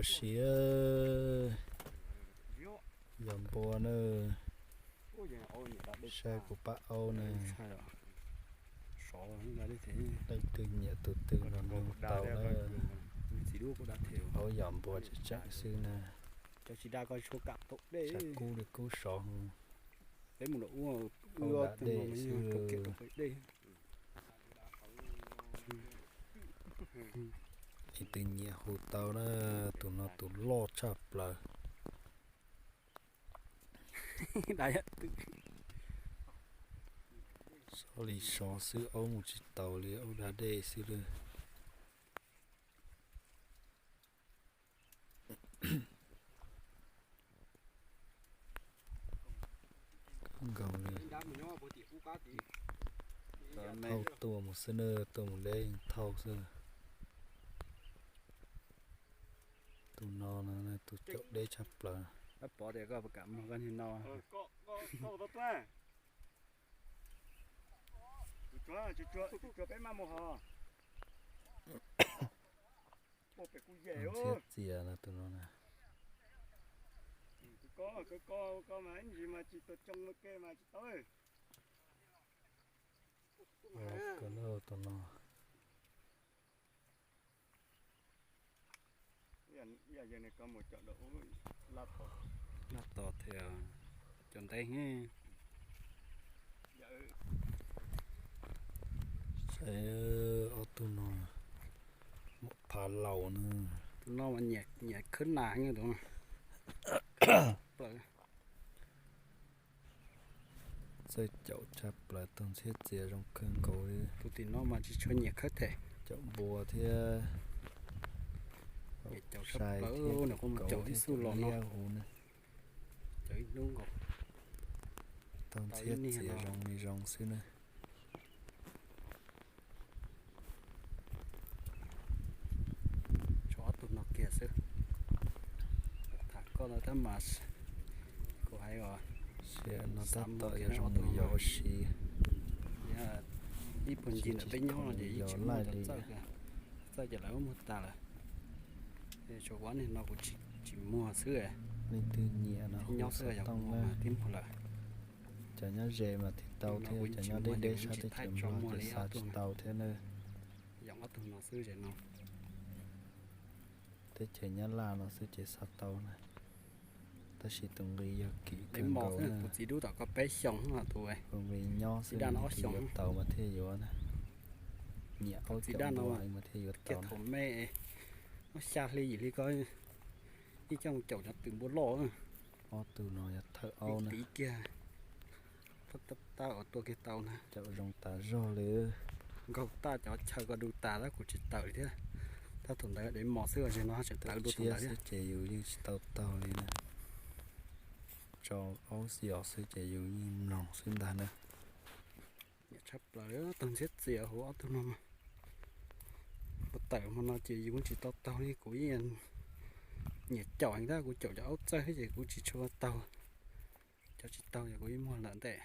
Siav, yog npua na, saib kuv pab aub na. Leej twg nyiam tus twg los nug tau na. Aub yog npua tseem tseem xwb na. Tshav kub li kub sov. Aub da dej xwb. Leej twg nyiam hu tau na, tus no tus loj tshaj plaws. Sov li sov xwb, aub mus tsis taus li, aub da dej xwb lawm. Kawg nkaus li. Thauj tuaj mus xwb na, tuaj mus deb thauj xwb. Tus no tus caum deb tshaj plaws. Pov tias koj puas kam muag koj niag no. Ntxhiab txias no tus no na. Tus no. Laj tos thiab cov ntev. Saib ob tug no, muam phav laus na. Tus no mas nyiam khwb nas tus. Txawj caum tshaj plaws, tus ntxhiab txias zoo kawg nkaus li. Tus tim no mas tsis tshua nyiam khawb them. Caum npua thiab. Nyiam caum tshaj plaws, nws kuj mus caum ib xub los no. Caum ib hnub nkaus. Tus ntxhiab txias zoo li zoo xwb na. Tshuav ob tug no kiag xwb. Tham koj no tab mas kuv hais os, no tab tom yog zoo mus yos ua si. Ib puag ncig ntawm peb nyob no ces yeej tsis muaj cov txawj, txawj ces lawv muag tas lawm. Tshuav kuv ob niag no kuv tsis muag xwb. Leej twg nyiam no nyob xwb yog kuv muag mas twb muag lawm. Cov nyob ze mas thiaj tau thiab, cov nyob deb deb sab teb chaws Nplog ces xav tsis tau thiab na. Yog ob tug no xwb no. Teb chaws Nyab Laj no xwb ces xav tau na. Tab sis tus nqi yog kim kawg nkaus na. Kuv txiv dub tom ko peb xyoos tus, kuv nqi nyob xwb, yuav tau mas thiaj yuav na. Nyiam aub caum npua mas thiaj yuav tau. Thaum me, ob xya hli yim hli ko, ib coj caum cov twm npua loj. Ob tug no yog thawj aub na. Tiv kiag, tab ua tua kiag tau na. Caum zoo tas zog li. Nkaug tag cov chaw ko du tas tab kuv tsis tawm li thiab. Tab thaum ntawd dev mos xwb, ze no tseem tawm dua thaum ntawd thiab. Ces yus yeej tsis tau taug li na. Tso aub xyos xwb ces yus yeej mloog xwb ntag na. Nyiam tshaj plaws tus ntxhiab txias hauv ob tug no. Kuv tawm hmo no ces yus tsis tau taug li, kuv yeej nyiam caum heev tab kuv caum cov aub txawj thiab ces kuv tsis tshua taug. Cov tsis taug ces kuv yeej muag lawm ntej.